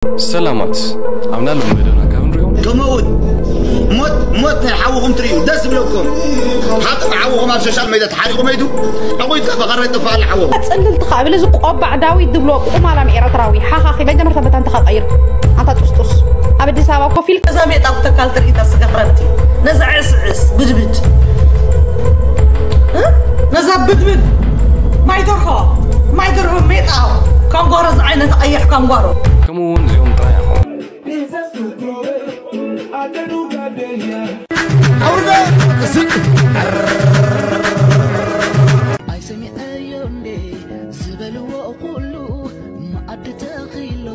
ሰላማት ኣብና ሎም መደና ካብ ንሪኦ ከመኡውን ሞት ሞት ናይ ሓውኹም ትርእዩ ደስ ዝብለኩም ሓቂ ሓውኹም ኣብ ሶሻል ሜድያ ተሓሪቑ መይቱ ዕቑይካ በኸረ ይጥፋል ሓውኹም ጽልል ትኻብል እዚ ቆባዕ ዳዊት ዝብሎ ቁማላም ኤረትራዊ ሓኻኺ መጀመርታ በታ እንተኻ ቀይር ኣንታ ጡስጡስ ኣብ ኣዲስ ኣበባ ኮፍ ኢልካ ነዛ ሜጣ ክተካል ትርኢታ ስጋ ክረብቲ ነዛ ዕስዕስ ብድብድ እ? ነዛ ብድብድ ማይ ደርሆ ማይ ደርሆ ሜጣ ካንጓሮ ዝዓይነታ ቀያሕ ካንጓሮ ከምኡ እውን እዚኦም ጥራይ ኣኾ ኣይሰሚዐዮ እንዴ ዝበልዎ ኩሉ መኣዲ ተኺሎ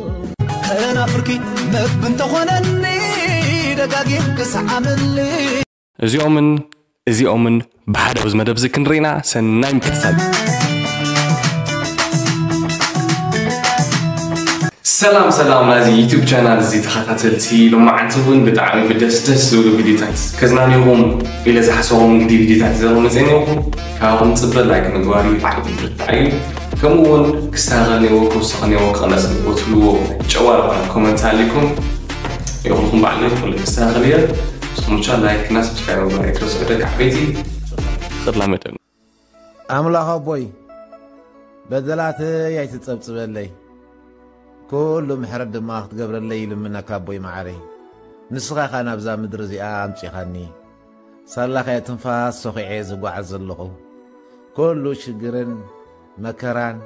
ከናፍርኪ መብ እንተኾነኒ ደጋጊም ክሰዓመሊ እዚኦምን እዚኦምን ብሓደ ኣብዚ መደብ እዚ ክንርኢና ሰናይ ምክትታል ሰላም ሰላም ናዚ ዩቱብ ቻናል እዚ ተኸታተልቲ ሎማዓንቲ እውን ብጣዕሚ ብደስ ደስ ዝብሉ ቪዲዮታት ከዝናንኹም ኢለ ዝሓሰቦም ንግዲ ቪዲዮታት ዘመፀኒኹም ካብኹም ፅበ ላይክ ምግባር እዩ ብጣዕሚ ብርታዕ እዩ ከምኡ እውን ክስተኻኸል ነዎ ክውሰኽ ነዎ ክቕነስ ነዎ ትብልዎ ጨዋ ዝኾነ ኮመንት ኣሊኩም ይኹንኩም ባዕለ ኩሉ ክስተኻኸል እየ ስኹምቻ ላይክ እና ሰብስክራይብ ምግባር ኣይትረስዑ ደቂ ዓበይቲ ክላ መደብ ኣምላኽ ኣቦይ በደላተይ ኣይትጸብጽበለይ፣ ኩሉ ምሕረት ድማ ክትገብረለይ ይልምነካ ኣቦይ መዓረይ። ንስኻ ኢኻ ናብዛ ምድሪ እዚኣ ኣምጺኻኒ። ሳላኻ እያ ትንፋስ ሶኺዐ ዝጓዓዝ ዘለኹ። ኩሉ ሽግርን መከራን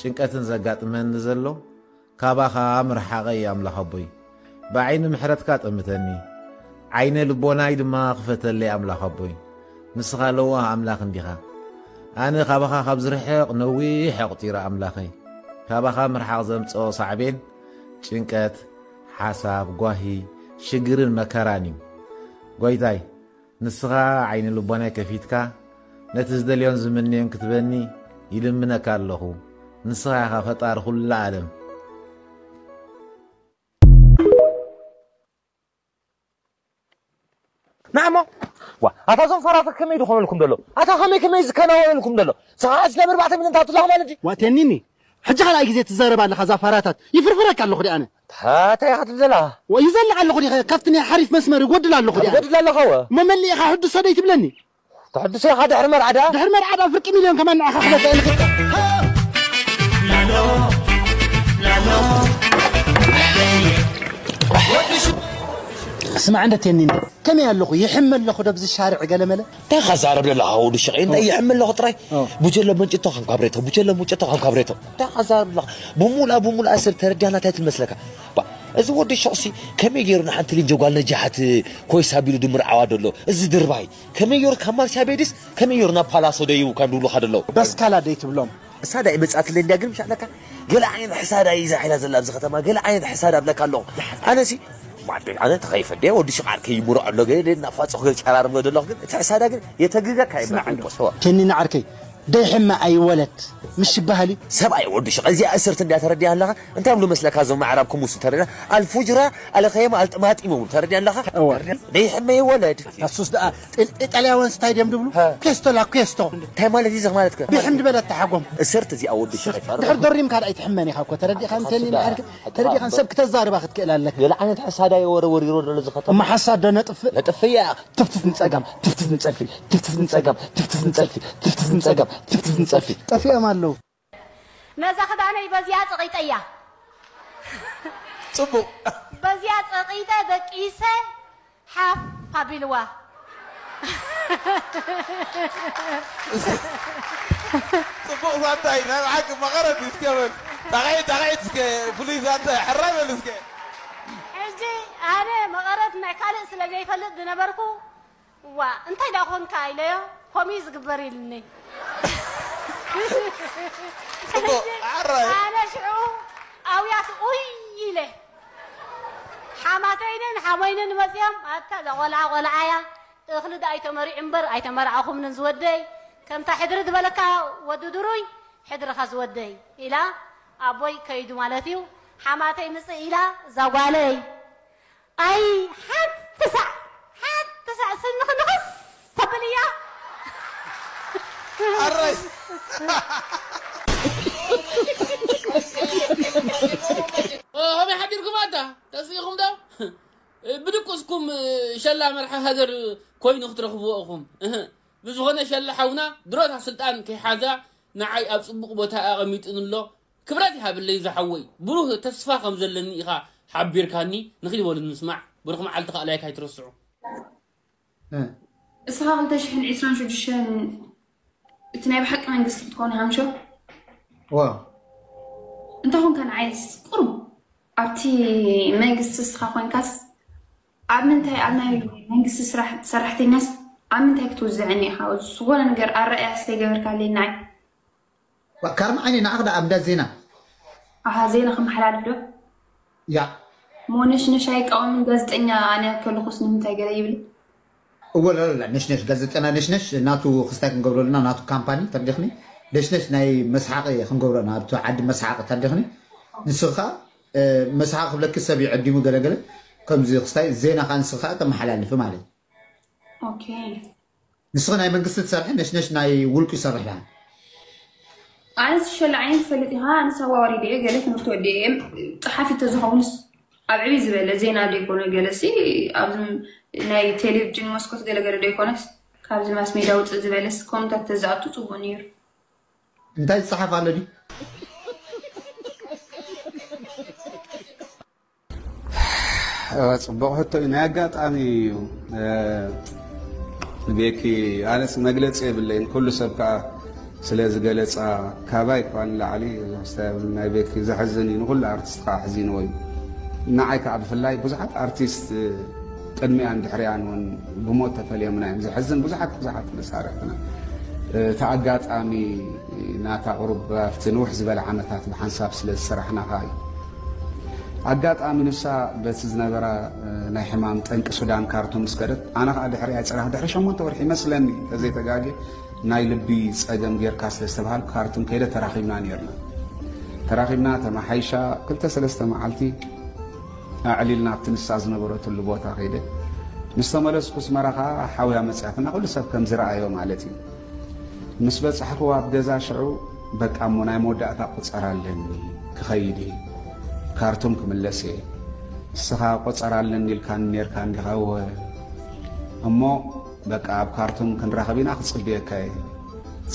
ጭንቀትን ዘጋጥመኒ ዘሎ ካባኻ ምርሓቐይ ኣምላኽ ኣቦይ፣ ብዓይኒ ምሕረትካ ጠምተኒ፣ ዓይነ ልቦናይ ድማ ክፈተለይ ኣምላኽ ኣቦይ፣ ንስኻ ለዋህ ኣምላኽ እንዲኻ። ኣነ ካባኻ ካብ ዝርሕቕ ነዊሕ ኣቑጺረ ኣምላኸይ፣ ካባኻ ምርሓቕ ዘምጽኦ ሳዕቤን ጭንቀት፣ ሓሳብ፣ ጓሂ፣ ሽግርን መከራን እዩ። ጎይታይ፣ ንስኻ ዓይኒ ልቦናይ ከፊትካ ነቲ ዝደልዮን ዝምንዮን ክትበኒ ይልምነካ ኣለኹ። ንስኻ ኢኻ ፈጣሪ ኩላ ዓለም። ናሞ ዋ ኣታ ዞም ፋራታት ከመይ ድኾነልኩም ደሎ ኣታ ከመይ ከመይ ዝከናወነልኩም ደሎ ሰዓት ለምርባዕተ ሚሊዮን ታትላኽ ማለት ድዩ ዋቴኒኒ ሕጂ ካልኣይ ግዜ ትዛረብ ኣለኻ እዛ ፋራታት ይፍርፍረካ ኣለኹ ዲ ኣነ እንታይ ኢኻ ትብል ዘላ ይዘልቕ ኣለኹ ዲ ካብቲ ናይ ሓሪፍ መስመር ይጎድል ኣለኹ ዲ ኣነ ትጎድል ኣለኻ ወ እሞ መሊእኻ ሕድሶ ደይ ትብለኒ ተሐድሶ ኢኻ ድሕሪ መርዓ ደኣ ድሕሪ መርዓ ደኣ ፍርቂ ሚልዮን ከማን ንዓኻ ክለካ ኢልክልካ ስማዕ እንደ ቴኒኒ ከመይ ኣለኹ ይሕመ ኣለኹ ደብዚ ሻርዕ ገለመለ እንታይ ኻዛረብ ዘለኻ ወዲ ሽቐይ እንታይ ይሕመ ኣለኹ ጥራይ ቡጀሎ መንጭቶ ከም ካብሬቶ ቡጀሎ መንጭቶ ከም ካብሬቶ እንታይ ኻዛረብ ኣለኻ ብሙላ ብሙላ ሰብ ተረዲያና እንታይ ትመስለካ እዚ ወዲ ሸቕሲ ከመይ ገይሩ ንሓንቲ ልጅ ጓል ነጃሓት ኮይሳ ቢሉ ድምርዓዋ ደሎ እዚ ድርባይ ከመይ ገይሩ ካብ ማርሻ ቤድስ ከመይ ገይሩ ናብ ፓላሶ ደይቡ ካብ ድብሉኻ ደለዉ በስካላ ደይትብሎም እሳ ዳይ መጻትለ እንዲያ ግን ምሻለካ ገለ ዓይነት ሕሳዳ ይዛ ሒላ ዘላ ኣብዚ ከተማ ገለ ዓይነት ሕሳዳ ኣብለካ ኣለኹ ኣነሲ ማዕበል ኣነ ተኸይፈ እንደ ወዲ ሽቓር ከይምሮ ኣሎ ገለ ናፋጽኹ ገለ ጨራርም ደለኹ ግን እቲ ሕሳዳ ግን የተግገካ ይብላዕ ተኒ ንዓርከይ ደይሕመ ኣይወለድ ምሽ ይበሃል እዩ ሰብኣይ ወዲ ሽቕ እዚኣ እስርት እንዲያ ተረዲያ ኣለኻ እንታይ ብሉ መስለካ እዞም ኣዕራብ ክሙስ ተረዲያ ኣልፉጅራ ኣልኸየማ ኣልጥማጢም ብሉ ተረዲያ ኣለኻ ደይሕመ ይወለድ ታሱስ ደኣ ኢጣልያውያን ስታይ ድዮም ድብሉ ኬስቶ ላ ኬስቶ እንታይ ማለት እዩ ማለት ቢሕም ድበለት ተሓጎም እስርት እዚኣ ወዲ ሽቕ ድሕር ደሪም ካልኣይ ትሕመን ኢኻ እኮ ተረዲኻ እንተኒ ንዓርክ ተረዲኻ ሰብ ክተዛርባ ክትክእል ኣለካ ገለ ዓይነት ሕሳዳ የወረወሪሮ ዘሎ ዝኸተማ ሓሳድ ዶ ነጥፍእ ነጥፍያ ትፍትፍ ንጸጋም ትፍትፍ ንጸልፊ ትፍትፍ ንጸጋም ትፍትፍ ንጸልፊ ትፍትፍ ንጸጋም ትፍትፍ ንጸልፊ ጠፊኦም ኣለዉ ነዛ ክዳነይ በዚያ ጸቒጠያ ጽቡቕ በዚያ ጸቒጠ ደቂሰ ሓፍ ኣቢልዋ ጽቡቕ ዛንታ እዩ ናይ ብሓቂ መቐረት እዩ እስከ በል ጣቕዒት ጣቕዒት እስከ ፍሉይ ዛንታ እዩ ሕራይ በል እስከ ሕጂ ኣነ መቐረት ናይ ካልእ ስለ ዘይፈልጥ ዝነበርኩ እዋ እንታይ ደኣ ኮንካ ኢለዮ ከምኡ እዩ ዝግበር ኢልኒ ኣነ ሽዑ ኣውያት ኡይ ኢለ ሓማተይንን ሓሞይንን መፅኦም ኣታ እዛ ቆልዓ ቆልዓ እያ እኽሊ ደኣ ኣይተመሪዑ እምበር ኣይተመርዓኹምንን ዝወደይ ከምታ ሕድሪ ዝበለካ ወዲ ድሩይ ሕድርኻ ዝወደይ ኢላ ኣቦይ ከይዱ ማለት እዩ ሓማተይ ምፅእ ኢላ እዛ ጓለይ ኣይ ሓንቲ ሳዕ ሓንቲ ሳዕ ስንኽንኽስ ተብል እያ ኣረይ ከመይ ሓዲርኩም ኣታ? ተስኢኹም ዶ? ብድቁስኩም ሸላ መርሓ ሃገር ኮይኑ ክትረኽብዎ ኢኹም። እህ። ብዝኾነ ሸላ ሓውና ድሮታ ስልጣን ከይሓዛ ንዓይ ኣብ ጽቡቕ ቦታ ኣቐሚጡን ኣሎ። ክብረት ይሃብለይ ዝሓወይ። ብሩህ ተስፋ ከም ዘለኒ ኢኻ ሓቢርካኒ። ንኺድ በሉ ንምስማዕ። ብሩኽ መዓልቲ ከኣ ላይክ ኣይትረስዑ። እስኻ ክልተ ሽሕን ዕስራን ሽዱሽተን እቲ ናይ ብሓቂ መንግስቲ ክትኮን ሃምሾ ዋ እንተ ኾንካ ንዓይስ ቁሩብ ኣብቲ መንግስቲ እስኻ ኮንካስ ኣብ ምንታይ ኣብ ናይ መንግስቲ ስራሕ ሰራሕተኛስ ኣብ ምንታይ ክትውዝዐኒ ኢኻ? ዝኾነ ነገር ኣረኣያ ስለይገበርካለይ ንዓይ ካርም ዓይኒ ንዓኽ ደኣ ኣብ እንዳ ዜና ኣሃ ዜና ከመሓላልፍ ዶ? ያ ሞነሽነሽ ኣይቃወምን ጋዜጠኛ ኣነ ከለኹስ ንምንታይ ገለ ይብል? እወ ለለላ ነሽነሽ ጋዜጠና ነሽነሽ ናቱ ክስታይ ክንገብረሉና ናቱ ካምፓኒ ተርዲኽኒ ነሽነሽ ናይ መስሓቂ ክንገብረና ኣብቲ ዓዲ መስሓቂ ተርዲኽኒ ንስኻ መስሓቂ ክብለኪ ሰብ ይዕዲሙ ገለገለ ከምዚ ክስታይ ዜና ከዓ ንስኻ ተመሓላልፊ ማለት እዩ ኦኬ ንስኺ ናይ መንግስቲ ትሰርሒ ነሽነሽ ናይ ውልቁ ይሰርሕ ደኣ ኣነስ ሸላ ዓይነት ትፈልጥ ኢኻ ኣነስ ኣዋዋሪደ እየ ገለ ትምህርቲ ወዲአ እየ ፀሓፊ ተዝኸውንስ ኣብ ዕብይ ዝበለ ዜና ደይኮነ ገለሲ ኣብዚ ናይ ቴሌቪዥን መስኮት ገለገለ ደይኮነስ ካብዚ ማስ ሜዳ ውፅእ ዝበለስ ኮምታት ተዝኣቱ ፅቡቅ ነይሩ እንታይ ዝፀሓፍ ኣሎ ድዩ ጽቡቕ ሕቶ እዩ ናይ ኣጋጣሚ እዩ ቤኪ ኣነስ መግለፂ የብለይን ኩሉ ሰብ ከዓ ስለ ዝገለፃ ካባይ እኳ ንላዕሊ ናይ ቤኪ ዘሕዝን እዩ ንኩሉ ኣርቲስት ከዓ ኣሕዚንዎ እዩ ንዓይ ከዓ ብፍላይ ብዙሓት ኣርቲስት ቅድሚኣን ድሕሪኣን እውን ብሞት ተፈልዮምና እዮም ዘሕዝን ብዙሓት ብዙሓት መሳርሕትና እቲ ኣጋጣሚ ናታ ቁሩብ ኣብቲ ንውሕ ዝበለ ዓመታት ብሓንሳብ ስለ ዝሰራሕና ከዓ እዩ ኣጋጣሚ ንሳ በቲ ዝነበራ ናይ ሕማም ጠንቂ ሱዳን ካርቱም ምስ ከደት ኣነ ከዓ ድሕሪኣ ፅራሕ ድሕሪ ሸሞንተ ወርሒ ይመስለኒ ተዘይተጋጌ ናይ ልቢ ፀገም ጌርካ ስለ ዝተባሃል ካርቱም ከይደ ተራኺብና ነርና ተራኺብና ተመሓይሻ ክልተ ሰለስተ መዓልቲ ኣዕሊልና ኣብቲ ንሳ ዝነበረትሉ ቦታ ከይደ ምስ ተመለስኩ ኣስመራ ከዓ ሓውያ መፅያትና ኩሉ ሰብ ከም ዝረኣዮ ማለት እዩ ምስ በፃሕኩ ኣብ ገዛ ሽዑ በቃ እሞ ናይ መወዳእታ ቁፀር ኣለኒ ክኸይድ እየ ካርቱም ክምለስ እየ እስኻ ቆፀር ኣለኒ ኢልካኒ ነርካ እንዲኻ እወ እሞ በቃ ኣብ ካርቱም ክንራኸብ ኢና ክፅብየካ እየ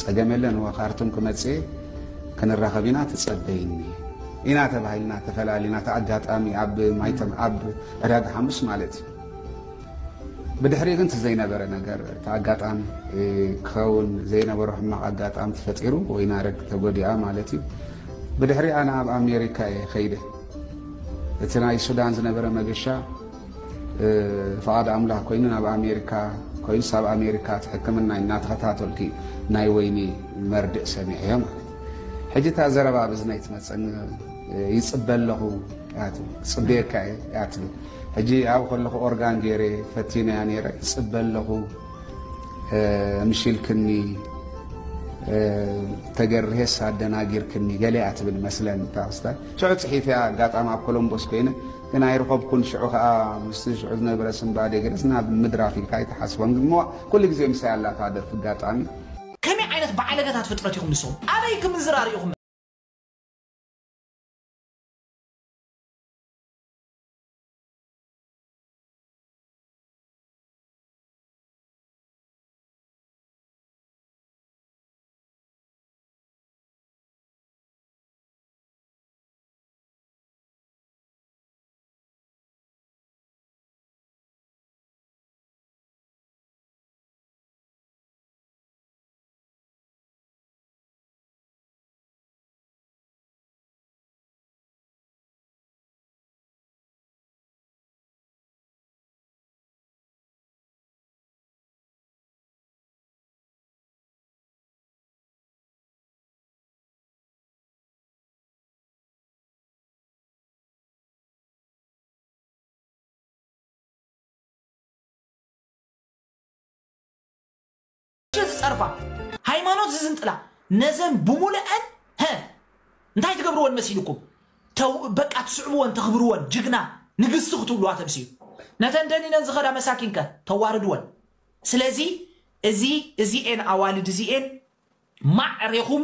ፀገም የለን እወ ካርቱም ክመፅእ እየ ክንራኸብ ኢና ተፀበይኒ ኢና ተባሂልና ተፈላሊና እቲ ኣጋጣሚ ኣብ ማይተም ኣብ ዕዳጋ ሓሙስ ማለት እዩ ብድሕሪኡ ግን እቲ ዘይነበረ ነገር እቲ ኣጋጣሚ ክኸውን ዘይነበሮ ሕማቕ ኣጋጣሚ ተፈጢሩ ወይናረግ ተጎዲኣ ማለት እዩ ብድሕሪኣ ናብ ኣሜሪካ እየ ከይደ እቲ ናይ ሱዳን ዝነበረ መገሻ ፍቓድ ኣምላኽ ኮይኑ ናብ ኣሜሪካ ኮይኑስ ኣብ ኣሜሪካ እቲ ሕክምና እናተኸታተልኩ ናይ ወይኒ መርድእ ሰሚዐዮ ማለት ሕጂ እታ ዘረባ ኣብ እዝነይ ትመፀኒ ይፅበ ኣለኹ እያ ትብል ክፅበየካ እየ እያ ትብል ሕጂ ኣብ ከለኹ ኦርጋን ገይረ ፈቲነያ ነይረ ይፅበ ኣለኹ ምሽ ኢልክኒ ተገርሄስ ኣደናጊርክኒ ገለ እያ ትብል መስለን እታ ክስታይ ሽዑ ፅሒፈያ ኣጋጣሚ ኣብ ኮሎምቦስ ኮይነ ግን ኣይረኸብኩን ሽዑ ከዓ ምስቲ ሽዑ ዝነበረ ስንባዴ ገለስ ናብ ምድራፍ ኢልካ ኣይትሓስቦን ግን ምዋ ኩሉ ግዜ ምሳይ ኣላታ ደርፊ ኣጋጣሚ ከመይ ዓይነት በዓለገታት ፍጥረት ኢኹም ንስኹም ኣበይ ክምንዝራር ኢኹም ዝፀርፋ ሃይማኖት ዝዝንጥላ ነዘን ብሙሉአን ሀ እንታይ ትገብርወን መሲልኩም በቃ ትስዕብወን ተኽብርወን ጅግና ንግስቲ ክትብልዋ ተምስዩ ነተን ደኒነን ዝኸዳ መሳኪንከ ተዋርድወን ስለዚ እዚ እዚኤን ኣዋልድ እዚኤን ማዕሬኹም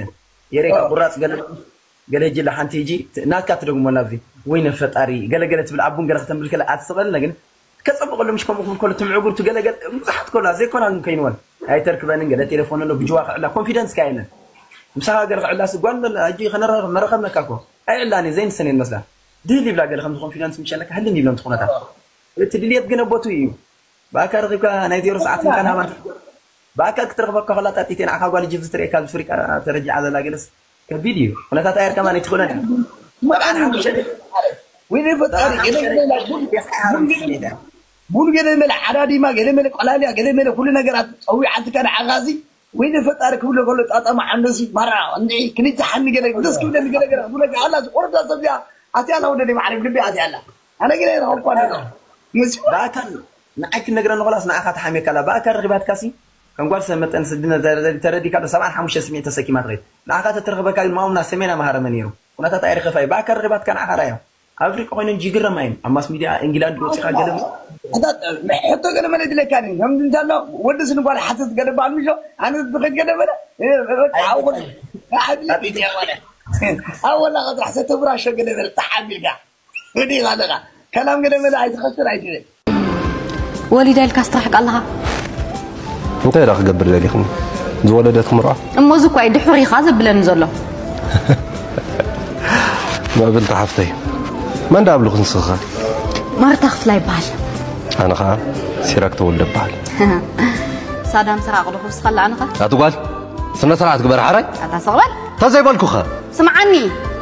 ኮይነን የሬካ ቁራፅ ገለ ገለ ጅላ ሓንቲ ሂጂ ናትካ ትደግሞ ናብዚ ወይነ ፈጣሪ ገለገለ ትብል ኣቡን ገለ ከተንብል ከለ ኣትስቐልና ግን ከፀብቐሉ ምሽ ከምኡ ክብል ከሎ ትምዕጉርቱ ገለገለ ብዙሓት ከሎ ዘይኮና ግን ከይንወን ኣይተርክበንን ገለ ቴሌፎን ኣሎ ብጅዋ ክዕላ ኮንፊደንስ ካየለን ምሳኻ ገለ ክዕላ ስጓል መላ ሕጂ ከነራኸብ መረኸብነካ እኮ ኣይዕላኒ ዘይንሰን የን መስላ ድህል ይብላ ገለ ከምዚ ኮንፊደንስ ምሸለካ ህልን ይብሎም ትኹነታት እቲ ድልየት ግን ኣቦቱ እዩ ብኣካ ረኺብካ ናይ ዜሮ ሰዓት እንካን ሃባን ብኣካ ክትረኽበካ ከላ ጣጢቴ ንዓኻ ጓል ጅብ ዝትርእየካ ዝፍሪቃ ተረጃዓ ዘላ ገለስ ከቢድ እዩ ኩነታት ኣየር ከማን ኣይትኽእሎን እያ ወይ ፈጣሪ ቡን ገለ መለ ዓዳዲማ ገለ መለ ቆላልያ ገለ መለ ኩሉ ነገራት ፀዊዓልትካ ንዓኻ እዚ ወይ ፈጣሪ ክብሎ ከሎ ጣጣማ ዓንደዚ ማራ እንዲ ክልተ ሓኒ ገለ ደስ ክብለኒ ገለ ገለ ክብለካ ኣላ ዝቆረዳ ሰብ እዚኣ ኣትያ ኣላ ወደደ ማዕረግ ልቢ ኣትያ ኣላ ኣነ ገለ ረኸብኳ ነጋ ብኣካል ንዓይ ክነግረኒ ኾላስ ንዓኻ ተሓሚየካ ኣላ ብኣካል ረኺባትካሲ ከም ጓል ሰብ መጠን ስድነ ተረዲካ ዶ ሰብዓን ሓሙሽተ ስሚዒት ተሰኪማ ትኸይድ ንዓኻ ተትረኽበካ ግን ማሙና ሰሜና መሃረመ ነይሩ ኩነታት ኣይርኸፋይ ብኣካል ረኺባትካ ንዓኻ ራዮ ኣብ ኣፍሪቃ ኮይነን ጅግረማ እየን ኣብ ማስ ሚድያ እንግላንድ ወፂኻ ገለ ሕቶ ገለ መለ ድለካ ከምዚ እንተሎ ወዲ ስንጓል ሓትት ገለ በዓል ምሾ ኣነ ዝኸድ ገለ መለ ኣወላ ከጥራሕ ሰተብራሾ ገለ መለ ተሓቢልካ ወዲኻ ኣለኻ ከላም ገለ መለ ኣይትኸስር ኣይትብል ወሊዳ ኢልካ ስትራሕቅ ኣለኻ እንታይ ዳ ክገብር ደሊኽኒ ዝወለደት ክምርዖ እሞ እዚ እኳ እዩ ድሑር ኢኻ ዘብለኒ ዘሎ ምዕብልቲ ሓፍተይ መን ዳ ኣብልኹ ንስኻ ማርታ ክፍላ ይበሃል ኣነ ኸዓ ሲራክ ተወልደ በሃል ሳዳም ስራቕ ዶ ክውስኸላ ኣነኸ ኣቲ ጓል ስነ ስርዓት ግበር ሓራይ ኣታ ሰቕበል ተዘይበልኩኸ ስምዓኒ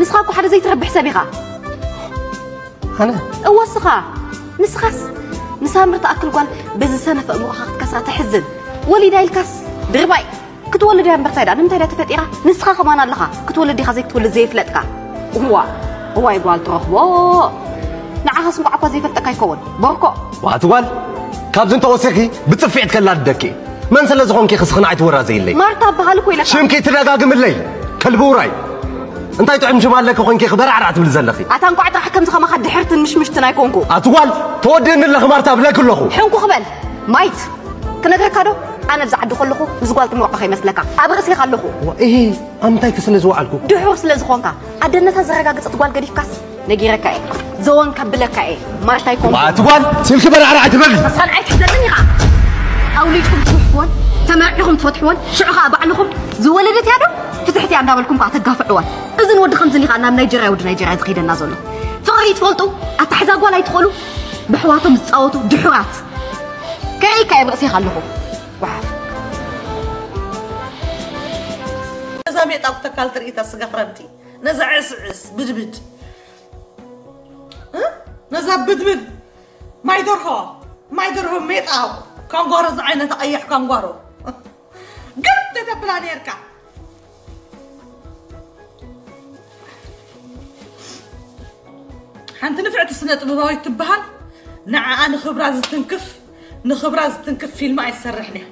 ንስኻ እኮ ሓደ ዘይትረብሕ ሰብ ኢኻ ኣነ እወስኻ ንስኻስ ንሳምሪ ትኣክል ጓል በዚ ሰነፍ ኣእምሮኻ ክትከስራ ተሕዝን ወሊዳ ኢልካስ ድርባይ ክትወልድ እያ እምበር ታይዳ ንምንታይ ዳ ተፈጢራ ንስኻ ከማን ኣለኻ ክትወልድ ዲኻ ዘይክትወልድ ዘይፍለጥካ እዋ እዋይ ጓል ትረኽቦ ንዓኻስ እንቋዕ እኳ ዘይፈልጠካ ይከውን ቦርኮ ዋት ጓል ካብዚ እንተወሲኺ ብፅፊዕት ከላድደኪ መን ስለ ዝኾንኪ ክስኽና ኣይትወራዘይለይ ማርታ በሃል እኮ ኢለካ ሽምኪ ትደጋግምለይ ከልቢ ውራይ እንታይ ጥዑም ሽም ኣለኪ ኮንኪ ክበራዕራዕ ትብል ዘለኺ ኣታ እንቋዕ ጥራሕ ከምዚ ከማኻ ድሕርትን ምሽምሽትን ኣይኮንኩ ኣትዋል ተወድእኒ ኣለኺ ማርታ ብለኪ ኣለኹ ሕንኩ ክበል ማይት ክነግረካ ዶ ኣነ ኣብዚ ዓዲ ከለኹ ምስ ጓል ትምርዖ ከይመስለካ ኣብ ርእሲኻ ኣለኹ እሂ ኣብ ምንታይ ክስለ ዝወዓልኩ ድሑር ስለ ዝኾንካ ኣደነታ ዘረጋግፀት ጓል ገዲፍካስ ነጊረካ እየ ዘወን ከብለካ እየ ማርታ ይኮን ኣቲ ጓል ስልኪ በራዕራዕ ትበሊ መሳን ኣይትሕዘልን ኢኻ ኣውሊድኩም ትፍሕፍወን ተመርዒኹም ትፈትሕወን ሽዑ ከዓ ባዕልኹም ዝወለደት እያ ዶ ፍትሕቲ እያ እንዳበልኩም ከዓ ተጋፍዕወን እዚ ንወዲ ከምዚ ኢኻ ናብ ናይጀርያ ወዲ ናይጀርያ ዝኸይደና ዘሎ ፍቕሪ ትፈልጡ ኣታሕዛ ጓል ኣይትኽእሉ ብሕዋቶም ዝፃወቱ ድሑራት ከርእይካ እየ ብርእሲኻ ኣለኹ ጓሓፍ ነዛ ሜጣ ኩተካል ትርኢታ ስጋ ክረምቲ ነዛ ዕስዕስ ብድብድ እ? ነዛ ብድብድ ማይ ደርሆ ማይ ደርሆ ሜጣ ካንጓሮ ዝዓይነታ ቀያሕ ካንጓሮ ግን ተተብላ ነርካ ሓንቲ ንፍዕቲ ስነ ጥበባዊት ትበሃል ንዓኣ ንክብራ ዝትንክፍ ንክብራ ዝትንክፍ ፊልም ኣይትሰርሕን እያ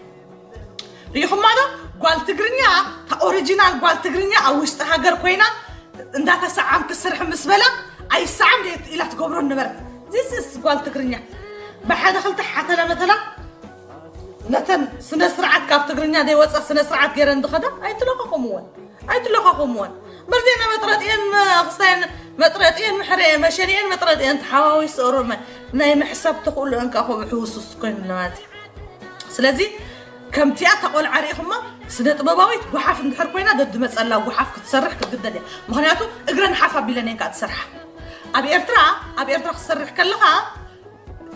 ሪኹማ ዶ ጓል ትግርኛ እታ ኦሪጂናል ጓል ትግርኛ ኣብ ውሽጢ ሃገር ኮይና እንዳተሰዓምኪ ስርሒ ምስ በላ ኣይሰዓም ኢላ ትገብሮ ነበረት ዚስስ ጓል ትግርኛ ብሓደ ክልተ ሓተላ መተላ ነተን ስነ ስርዓት ካብ ትግርኛ ዘይወፃ ስነ ስርዓት ገይረን ዝኸዳ ኣይትለኻኸምወን ኣይትለኻኸምወን መርዜና መጥረጥየን ክስታየን መጥረጥየን ምሕረ መሸኒአን መጥረጥየን ተሓዋዊስ ኦሮመ ናይ ምሕሳብ ተኽእሎ እንካ ኮ ብሕውስውስ ኮይኑ ኣለማት። ስለዚ ከምቲኣ ተቆልዓ ርኢኹማ ስነ ጥበባዊት ጓሓፍ እንድሕር ኮይና ደድመፀላ ጓሓፍ ክትሰርሕ ክትግደድ እያ። ምክንያቱ እግረን ሓፍ ኣቢለን እየን ከዓ ትሰርሓ። ኣብ ኤርትራ ኣብ ኤርትራ ክትሰርሕ ከለኻ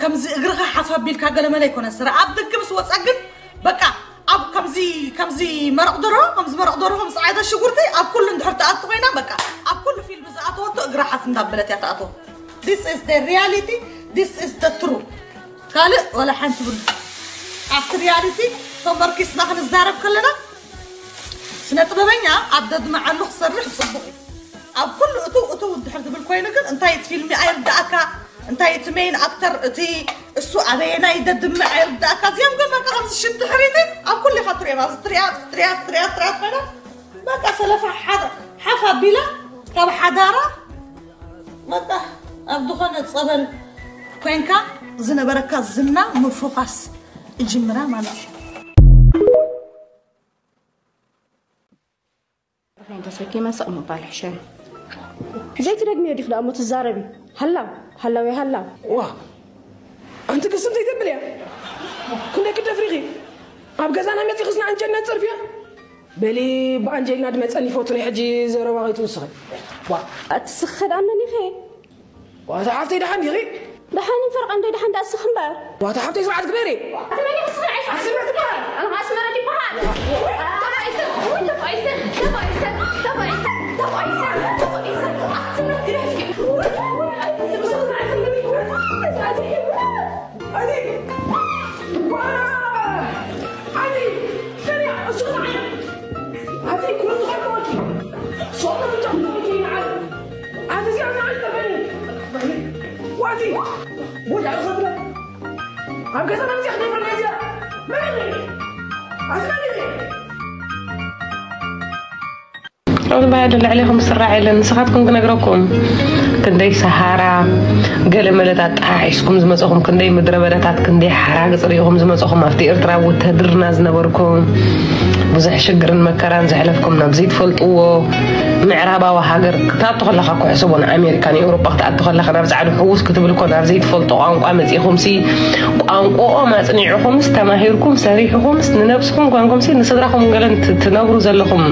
ከምዚ እግርኻ ሓፍ ኣቢልካ ገለመለ ኣይኮነ ስራ ኣብ ደገ ምስ ወፃ ግን በቃ ኣብ ከምዚ ከምዚ መረቕ ደሮ ከምዚ መረቕ ደሮ ከምዚ ፃዕዳ ሽጉርቲ ኣብ ኩሉ እንድሕር ትኣቱ ኮይና በቃ ኣብ ኩሉ ፊልም ዝኣተወቶ እግራ ሓፍ እንዳበለት እያ ትኣተወ። This is the reality. This is the true. ካልእ ወላ ሓንቲ ብሉ ኣብቲ ሪያሊቲ ተመርኪስና ክንዛረብ ከለና ስነ ጥበበኛ ኣብ ደድመዓሉ ክሰርሕ ፅቡቅ እዩ። ኣብ ኩሉ እትው እትው እንድሕር ዝብል ኮይኑ ግን እንታይ እቲ ፊልሚ ኣይርዳእካ እንታይ እቲ ሜን ኣክተር እቲ እሱ ኣበየናይ ደድምዕ ኣይርዳእካ እዚኦም ግን በቃ ከምዚ ሽድሕሪቲ ኣብ ኩሉ ኢኻ ትሪኦም ኣብዚ ትሪያ ትሪያ ትሪያ ትሪያ ኮይና በቃ ሰለፋ ሓፍ ኣቢላ ካብ ሓዳራ በቃ ኣብ ዝኾነ ፀበል ኮይንካ ዝነበረካ ዝና ምፉኻስ እጅምራ ማለት እዩ። ተሰኪመ ስቕ ምባል ሕሸኒ። ዘይትደግምዮ ዲኺ ደኣ እሞ ትዛረቢ? ሃላው ሃላው የሃላው። ዋ ኣንቲ ክስም ዘይተብል እያ። ክንደይ ክደፍሪኺ? ኣብ ገዛና መፂኽስ ንኣንጀልና ትፀርፍያ? በሊ ብኣንጀልና ድመፀኒ ይፈቱ ናይ ሕጂ ዘረባ ከይትውስኺ። ዋ ኣቲ ስኺ ከድኣመኒ ኢኺ? ዋታ ሓፍተይ ደሓን ዲኺ? ደሓን ፈርቓ እንዶ ደሓን ዳኣ ስኺ እምበር። ዋታ ሓፍተይ ስርዓት ግበሪ። ዑቕባ ልዕሌኹም ዝስራዕ የለን ንስኻትኩም ክነግረኩም ክንደይ ሰሃራ ገለ መለት ኣጠሓሒስኩም ዝመፀኹም ክንደይ ምድረ በዳታት ክንደይ ሓራግፅ ርኢኹም ዝመፀኹም ኣብቲ ኤርትራ ውተድርና ዝነበርኩም ብዙሕ ሽግርን መከራን ዘሕለፍኩም ናብ ዘይትፈልጥዎ ምዕራባዊ ሃገር ክትኣቱ ከለኻ እኮ ሕሰቦ ንኣሜሪካ ንኤውሮጳ ክትኣቱ ከለኻ ናብ ጻዕዱ ሕውስ ክትብል እኮ ናብ ዘይትፈልጦ ቋንቋ መጺእኹምሲ ቋንቋኦም ኣጽኒዕኹምስ ተማሂርኩም ሰሪሕኹምስ ንነብስኹም ጓንኩምሲ ንስድራኹም ገለን ትነብሩ ዘለኹም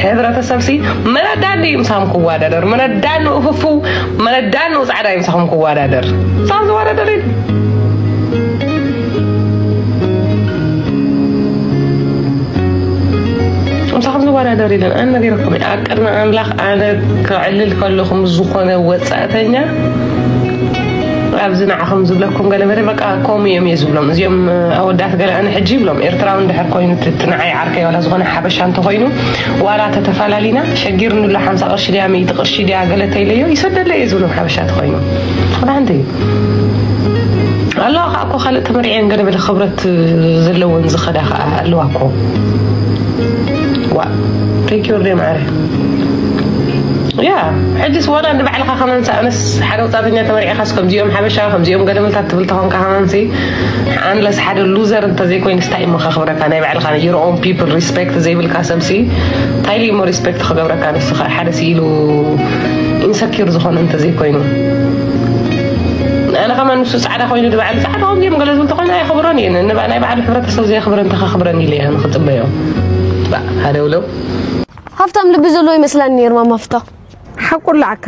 ሕብረተሰብሲ መን ኣዳኒ እዩ ምሳኹም ክዋዳደር መን ኣዳኒ ኡፍፍው መን ኣዳኒ ጻዕዳ እዩ ምሳኹም ክዋዳደር ምሳኹም ዝዋዳደር እዩ ምሳኹም ዝወዳደር የለን። ኣነ ነጊረኩም እየ። ኣብ ቅድሚ ኣምላኽ ኣነ ከዕልል ከለኹ ምስ ዝኾነ ወጻእተኛ ኣብዚ ንዓኹም ዝብለኩም ገለ መለ በቃ ከምኡ እዮም እየ ዝብሎም። እዚኦም ኣወዳት ገለ ኣነ ሕጂ ይብሎም ኤርትራዊ እንድሕር ኮይኑ እቲ እቲ ንዓይ ዓርከይ ዋላ ዝኾነ ሓበሻ እንተኾይኑ ዋላ ተተፈላሊና ሸጊርኒ ኣሎ ሓምሳ ቅርሺ ድያ ሚእቲ ቅርሺ ድያ ገለ ተይለዮ ይሰደለይ እየ ዝብሎም ሓበሻ ተኾይኑ። ዝኾነ ሓንቲ ኣለዋ ከዓ እኮ ካልእ ተመሪዐን ገለ በለ ክብረት ዘለወን ዝኸዳ ከዓ ኣለዋ እኮ ዋ thank you ርደ ማዕረ ያ ሕጅስ ዋላ ንባዕልኻ ከማንስ ኣነስ ሓደ ወፃተኛ ተመሪዕኻስ ከምዚኦም ሓበሻ ከምዚኦም ገለመልታት ትብል ተኾንካ ከማንሲ ኣንለስ ሓደ ሉዘር እንተዘይኮይንስ እንታይ እሞ ከኽብረካ ናይ ባዕልኻ your own people respect ዘይብልካ ሰብሲ እንታይ ኢሉ እሞ respect ክገብረካ ንስኻ ሓደ ስኢሉ insecure ዝኾነ እንተዘይኮይኑ ኣነ ከማን ንሱ ፃዕዳ ኮይኑ ንባዕሉ ፃዕዳ ከምዚኦም ገለ ዝብል ተኮይኑ ኣይኽብሮን እየ ንባዕ ናይ ባዕሉ ሕብረተሰብ ዘየኽብረ እንተኸኽብረን ኢለ እየ ንክፅበዮ ሓደ ውለው ሃፍታም ልቢ ዘለዎ ይመስላኒ ነይሩ ማማ ፍታ ሓቁ ኣለዓካ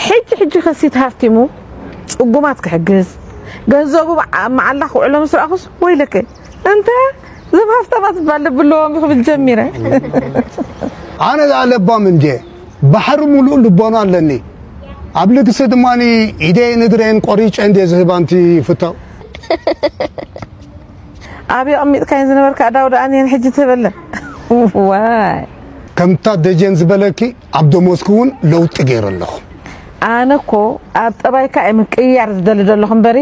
ሕጂ ሕጂ ከሲት ሃፍቲሙ ፅጉማት ክሕግዝ ገንዘቡ መዓላ ክውዕሎ ምስ ረኣኹስ ወይለከ እንተ እዞም ሃፍታማት እባ ልቢ ኣለዎም ክብል ጀሚረ። ኣነ ደኣ ለባም እንድየ፣ ባሕሪ ሙሉእ ልቦና ኣለኒ። ኣብ ልግሲ ድማ ኢደይን እግረይን ቆሪጨ እንድየ ዝህባ ኣንቲ ፍታው። ኣበይ ኣቐሚጥካየን ዝነበርካ ኣእዳው ደኣ እኒሀን ሕጂ ትህበለን። ዋይ። ከምታ ደጀን ዝበለኪ ኣብ ደሞዝኪ እውን ለውጢ ገይረ ኣለኹ። ኣነ እኮ ኣብ ጠባይካ እየ ምቅይያር ዝደሊ ዘለኹ እምበሪ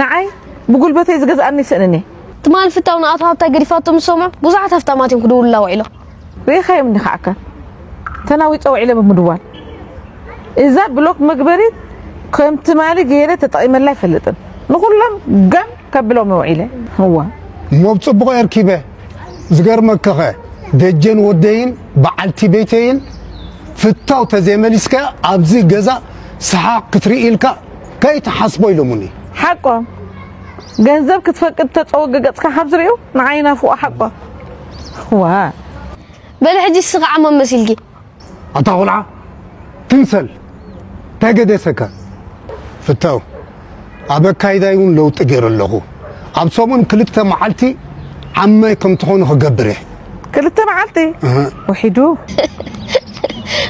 ንዓይ ብጉልበተይ ዝገዝኣኒ ይስእንን እየ። ትማሊ ፍታው ንኣቶ ሃብታይ ገዲፋቶ ምስ ሰምዑ ብዙሓት ሃፍታማት እዮም ክድውሉላ ውዒሎም። ርኢኻዮም እንዲኻ ኣካል ተናዊፀ ውዒለ ብምድዋል እዛ ብሎክ መግበሪት ከም ትማሊ ገይረ ተጠቒመላ ኣይፈልጥን። ንኹሎም ጋም ከብሎም ውዒለ። እዋ። እሞ ብፅቡቕ እየ ኣርኪበ። ዝገርመክኸ ደጀን ወደይን በዓልቲ ቤተይን ፍታው ተዘይመሊስካ ኣብዚ ገዛ ሰሓቕ ክትርኢ ኢልካ ከይትሓስቦ ኢሎሙኒ። ሓቆም። ገንዘብ ክትፈቅድ ተጸወገ ገጽካ ካብ ዝርእዩ ንዓይ ናፍቆ ሓቆም። ዋ። በል ሕጂ እስኻ ዓሞም መሲልኪ። ኣታ ቆልዓ፣ ትምሰል። እንታይ ገደሰካ? ፍታው፣ ኣብ ኣካይዳይ እውን ለውጢ ገይረ ኣለኹ። ኣብ ሰሙን ክልተ መዓልቲ ዓማይ ከም ትኾኑ ክገብር እየ። ክልተ መዓልቲ? እህ። ውሒዱ።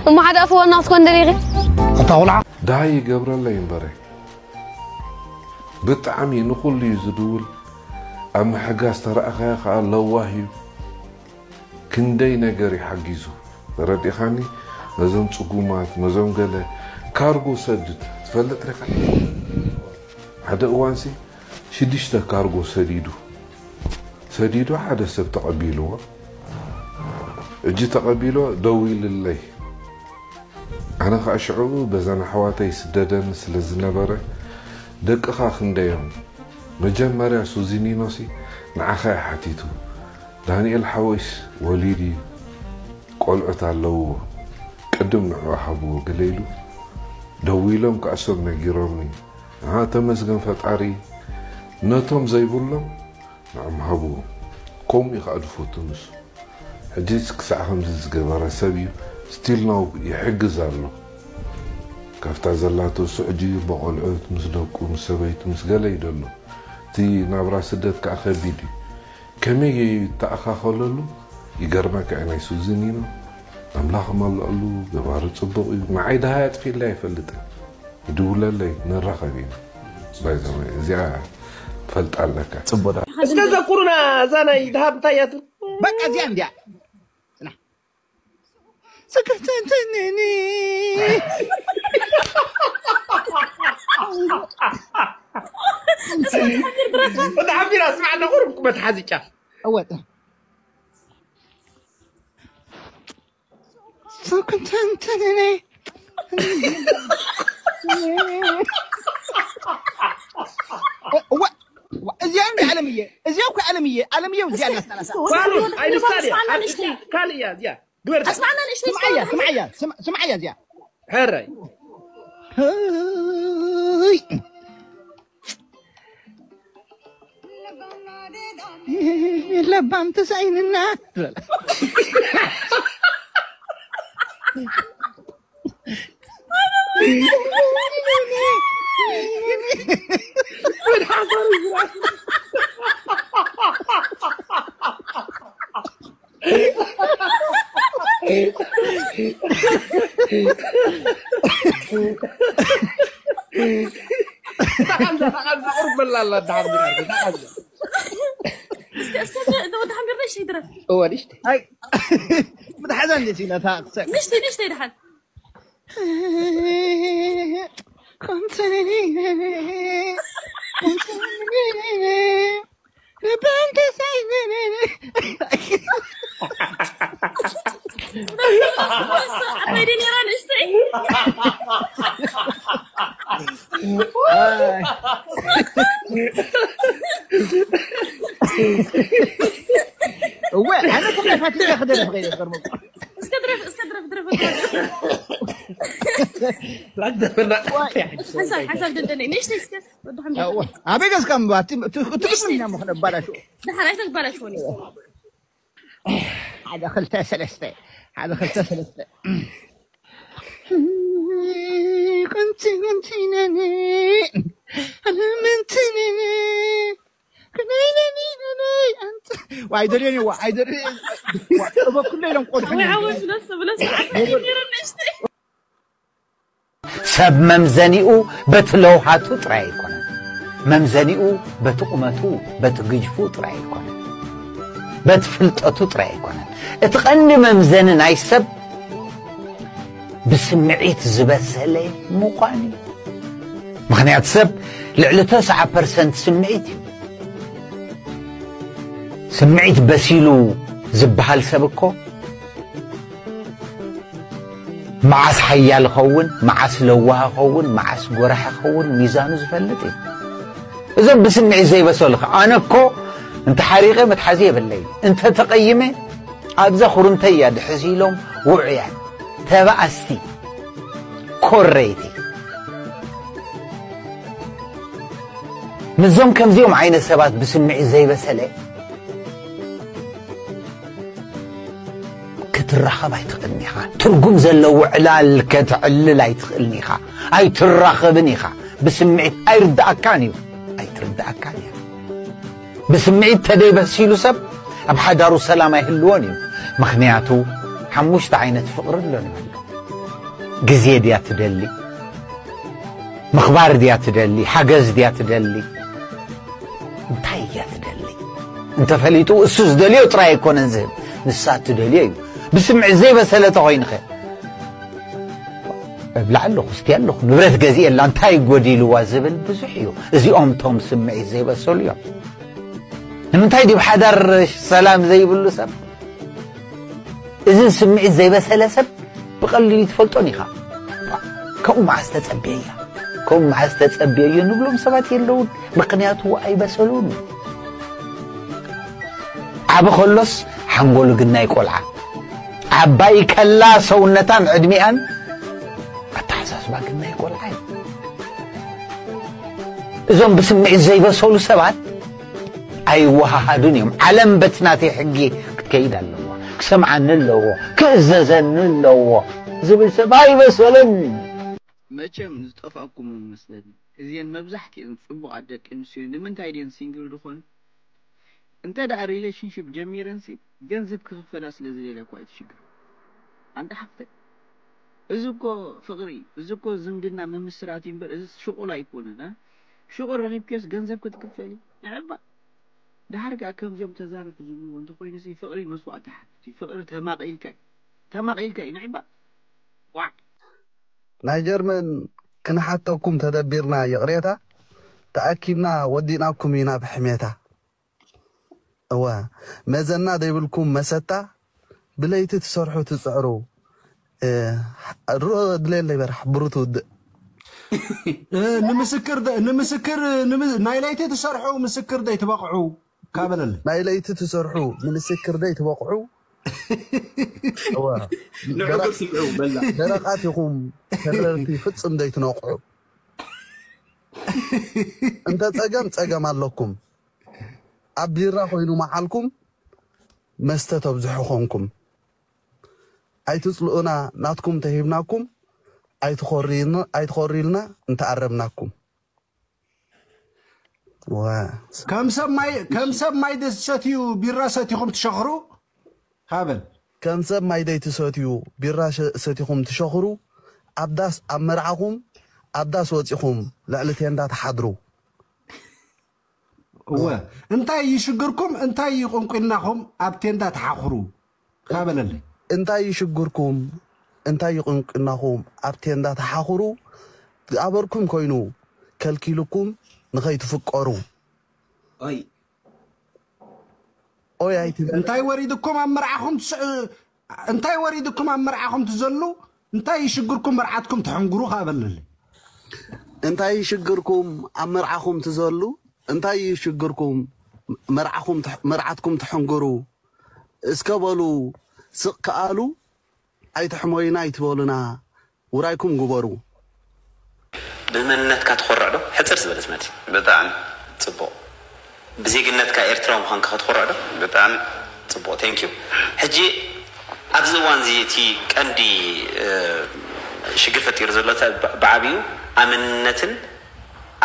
እሞ ሓደ ኣፍ ዋና ክትኮን ደሊኺ? ኣታ ቆልዓ። ደሃይ ይገብረለይ እምበረ። ብጣዕሚ ንኹሉ እዩ ዝድውል። ኣብ ምሕጋዝ ተረኣኻዮ ከዓ ለዋህ እዩ። ክንደይ ነገር እዩ ሓጊዙ። ተረዲእኻኒ? ነዞም ጽጉማት፣ ነዞም ገለ ካርጎ ሰድድ ትፈልጥ ዲኻ? ሓደ እዋንሲ ሽዱሽተ ካርጎ ሰዲዱ፣ ሰዲዱ ሓደ ሰብ ተቐቢልዎ። እጂ ተቐቢሎ ደዊልለይ። ኣነ ኸኣ ሽዑ በዘን ኣሕዋተይ ስደደኒ ስለ ዝነበረ፣ ደቅኻ ክንደዮም? መጀመርያ ሱዚኒኖሲ ንዓኻ እያ ሓቲቱ። ዳንኤል ሓወይስ ወሊድ እዩ፣ ቆልዑት ኣለውዎ፣ ቅድም ንዕኡ ሃብዎ ገለ ኢሉ። ደዊሎም ከኣ እሶም ነጊሮምኒ። ንዓ ተመስገን ፈጣሪ፣ ነቶም ዘይብሎም ንዖም ሃብዎም። ከምኡ እዩ ከኣ ዝፈቱ ንሱ። ሕጂስ ክሳዕ ከምዚ ዝገበረ ሰብ እዩ still now ይሕግዝ ኣሎ። ካብታ ዘላቶ እሱ ሕጂ በቆልዑት ምስ ደቁ ምስ ሰበይቱ ምስ ገለ እዩ ዘሎ። እቲ ናብራ ስደት ከኣ ከቢድ እዩ። ከመይ ገይሩ ይተኣኻኸለሉ ይገርመካ እዩ። ናይ ሱዚኒኖ ኣምላኽ መልኣሉ። ገባሪ ጽቡቕ እዩ። ንዓይ ደሃይ ኣጥፊእለይ ኣይፈልጥን። ይድውለለይ፣ ንራኸብ ኢና። By the way፣ እዚኣ ፈልጣ ኣለካ። ጽቡቕ ዳ- እስከ ዘኩሩና፣ እዛ ናይ ደሃብ እንታይ እያ ትብል? በቃ እዚኣ እንዲያ። ጽና። ስክፍትንትንኒ። ወዲ ሓቢራ፣ ስማዕ፣ ኣለኹ ርብኩ መትሓዚ ጫፍ። እወ። ስክፍትንትንኒ። እወ፣ እወ፣ እዚኣ እንዲ ኣለምየ፣ እዚኣ እኮ ኣለምየ፣ ኣለምየ እዚኣ እናስተናሳ። ጓሉ፣ ኣይንሳድ እያ። እስማዕና ንእሽተይ። ካልእ እያ እዚኣ። ግበር። ኣስማዕና ንእሽተይ፣ ስምዓያ፣ እስማዕና። ስምዓያ፣ ስም-፣ ስምዓያ እዚኣ። ሕራይ። ህይ። ለባም ተሳኢንና። ተቐምዘ፣ ተቐምዘ፣ ቁሩብ በላ ኣላ፣ ደሓር ቢራ፣ ተቐምዘ። እስከ፣ እስከ፣ ደ-፣ ወዲ ሓቢር ንእሽተይ ድረፍ። እወ፣ ንእሽተይ። ኣይ፣ ብትሓዛ እንዴት ኢላ ታክሰ? ንእሽተይ፣ ንእሽተይ ድሓን። ኮንተነኒ፣ ኮንተነኒ። እወ፣ ኣነ ከመይ ፋቲለ ክደርፍ ከይደ ዝገርመኩም። እስከ ድረፍ፣ እስከ ድረፍ፣ ድረፍ፣ ድረፍ። ላግደፈና። ሓሳብ፣ ሓሳብ ደደነይ። ንእሽተይ እስከ ወዲ ሓምድ። እወ፣ ኣበይ ገዝካ እምባ? እቲ፣ እቲ፣ እቲ ንእሽተይ። ክስምና ምኽነ ኣባላሽዎ። ደሓን ኣይተባላሽዎኒ። ሓደ፣ ክልተ፣ ሰለስተ። ሓደ፣ ክልተ፣ ሰለስተ። ኮንቲ፣ ኮንቲ ነኒ። ኣነ ምንቲ ነኒ። ኣይደልዮን እዋ፣ ኣይደልዮን። እዋ፣ እበኩሎ ኢሎም ቆድሑኒ። ወይ ዓወት ብለስ፣ ብለስ፣ ዓወት ይረነሽቲ። ሰብ መምዘኒኡ በቲ ለውሃቱ ጥራይ ኣይኮነን። መምዘኒኡ በቲ ቁመቱ፣ በቲ ግጅፉ ጥራይ ኣይኮነን። በቲ ፍልጠቱ ጥራይ ኣይኮነን። እቲ ቀንዲ መምዘኒ ናይ ሰብ ብስምዒት ዝበሰለ ምዃን እዩ። ምኽንያት ሰብ ልዕሊ ተስዓ ፐርሰንት ስምዒት እዩ። ስምዒት በሲሉ ዝበሃል ሰብ እኮ መዓስ ሓያል ኸውን፣ መዓስ ለዋህ ኸውን፣ መዓስ ጎራሕ ኸውን ሚዛኑ ዝፈልጥ እዩ። እዞም ብስምዒት ዘይበሰሉ ኸ፣ ኣነ እኮ እንተ ሓሪቐ መትሓዚ የብለይ፣ እንተ ተቐይመ ኣብዛ ኹርንተይ እያ ድሕዝ ኢሎም ውዑያት። ተባኣስቲ፣ ኮረይቲ። ምስዞም ከምዚኦም ዓይነት ሰባት ብስምዒት ዘይበሰለ ክትራኸብ ኣይትኽእልን ኢኻ። ትርጉም ዘለዎ ዕላል ከተዕልል ኣይትኽእልን ኢኻ። ኣይትራኸብን ኢኻ። ብስምዒት ኣይርድኣካን እዩ። ኣይትርድኣካን እያ። ብስምዒት ተደይበሲሉ ሰብ ኣብ ሓዳሩ ሰላም ኣይህልዎን እዩ። ምኽንያቱ ሓሙሽተ ዓይነት ፍቕሪ ኣሎ ንበሎ። ግዜ ድያ ትደሊ? ምኽባር ድያ ትደሊ? ሓገዝ ድያ ትደሊ? እንታይ እያ ትደሊ? እንተፈሊጡ እሱ ዝደልዮ ጥራይ ኣይኮነን ዝህብ፣ ንሳ ትደልዮ እዩ። ብስምዒት ዘይበሰለ ተኾይንኸ? እብላዕ ኣለኹ፣ እስቲ ኣለኹ፣ ንብረት ገዚኤላ፣ እንታይ ጎዲልዋ ዝብል ብዙሕ እዩ። እዚኦም እቶም ስምዒት ዘይበሰሉ እዮም። ንምንታይ ድዩ ሓዳር ሰላም ዘይብሉ ሰብ? እዚ ስምዒት ዘይበሰለ ሰብ ብቐሊሉ ትፈልጦን ኢኻ። ከምኡ መዓስ ተጸብየያ? ከምኡ መዓስ ተጸብየዮ ንብሎም ሰባት የለውን። ምኽንያቱ ኣይበሰሉን። ዓቢ ከሎስ ሓንጎሉ ግናይ ቆልዓ። ዓባይ ከላ ሰውነታን ዕድሚኣን ኣተሓሳስባ ግናይ ቆልዓ እዩ። እዞም ብስምዒት ዘይበሰሉ ሰባት ኣይወሃሃዱን እዮም። ዓለም በቲ ናተይ ሕጊ ክትከይድ ኣለዋ። ክሰምዓኒ ኣለዎ። ክእዘዘኒ ኣለዎ ዝብል ሰብ ኣይበሰለን። መቸም ዝጠፋእኩም መስለኒ። እዚን መብዛሕትኤን ጽቡቓት ደቂ ኣንስትዮ ንምንታይ ድየን ሲንግል ዝኾን? እንተ ደኣ ሪሌሽንሺፕ ጀሚረን ሲ ገንዘብ ክኽፈላ ስለ ዝደልያ እኳ እዩ እቲ ሽግር። ኣንታ ሓፍተይ፣ እዚ እኮ ፍቕሪ፣ እዚ እኮ ዝምድና ምምስራት እዩ እምበር እዚ ሽቑል ኣይኮነን። እ? ሽቑል ረኺብክዮስ ገንዘብ ክትክፈሊ ንዕባ። ደሓር ከኣ ከምዚኦም ተዛረብቲ ዝብልዎ እንተኾይኑ ሲ ፍቕሪ መስዋእቲ ሓትት እዩ። ፍቕሪ ተማቒልካ እዩ። ተማቒልካ እዩ ንዕባ። ዋዕ። ናይ ጀርመን ክንሓተኩም ተደቢርና ይቕሬታ ተኣኪብና ወዲእናኩም ኢና ብሕሜታ። እወ መዘና ዘይብልኩም መሰታ ብለይቲ ትሰርሑ ትፅዕሩ። እ፣ ድሮ ድሌለይ በራሕ ብሩ ትውድእ። ንምስክር ደ- ንምስክር ንምስ- ናይ ለይቲ ትሰርሑ ምስክር ደይ ትበቕዑ ካበለለ ናይ ለይቲ ትሰርሑ ንምስክር ደይ ትበቕዑ። እወ ንዑ ስምዑ በላ ደረቓት ኢኹም ተረርቲ ፍፅም ደይ ትነቕዑ። እንተ ፀገም ፀገም ኣለኩም ኣብ ቢራ ኮይኑ መዓልኩም መስተ ተብዝሑ ኾንኩም ኣይትፅልኡና ናትኩም ተሂብናኩም ኣይትኾርዩልና ኣይትኾርዩልና እንተኣረምናኩም ዋ ከም ሰብ ማይ ከም ሰብ ማይ ደሰትዩ ቢራ ሰቲኹም ትሸኽሩ ሃበል ከም ሰብ ማይ ደይትሰትዩ ቢራ ሸ- ሰቲኹም ትሸኽሩ ኣብ ዳስ ኣብ መርዓኹም ኣብ ዳስ ወፂኹም ልዕሊ ቴንዳ ትሓድሩ እወ እንታይ ይሽግርኩም እንታይ ይቁንቁናኹም ኣብ ቴንዳ ትሓኽሩ ሃበለለይ እንታይ ይሽግርኩም እንታይ ይቁንቁናኹም ኣብ ቴንዳ ትሓኽሩ ዝኣበርኩም ኮይኑ ከልኪልኩም ንኸይትፍቀሩ ኦይ ኦይ ኣይትበል እንታይ ወሪድኩም ኣብ መርዓኹም ትስ- እንታይ ወሪድኩም ኣብ መርዓኹም ትዘሉ እንታይ ይሽግርኩም መርዓትኩም ትሕንግሩ ከኣ በለለይ እንታይ ይሽግርኩም ኣብ መርዓኹም ትዘሉ እንታይ ይሽግርኩም መርዓኹም ትሕ- መርዓትኩም ትሕንግሩ እስከ በሉ ስቕ ከኣሉ ኣይትሕሞዩና ኣይትበሉና ውራይኩም ግበሩ ብመንነትካ ትኾርዕ ዶ? ሕጽር ዝበለት መልሲ። ብጣዕሚ ጽቡቕ። ብዜግነትካ ኤርትራዊ ምዃንካ ክትኾርዕ ዶ? ብጣዕሚ ጽቡቕ። Thank you። ሕጂ ኣብዚ እዋን እዚ እቲ ቀንዲ እ፣ ሽግር ፈጢሩ ዘሎ ተ- ብ- ብዓቢኡ ኣብ መንነትን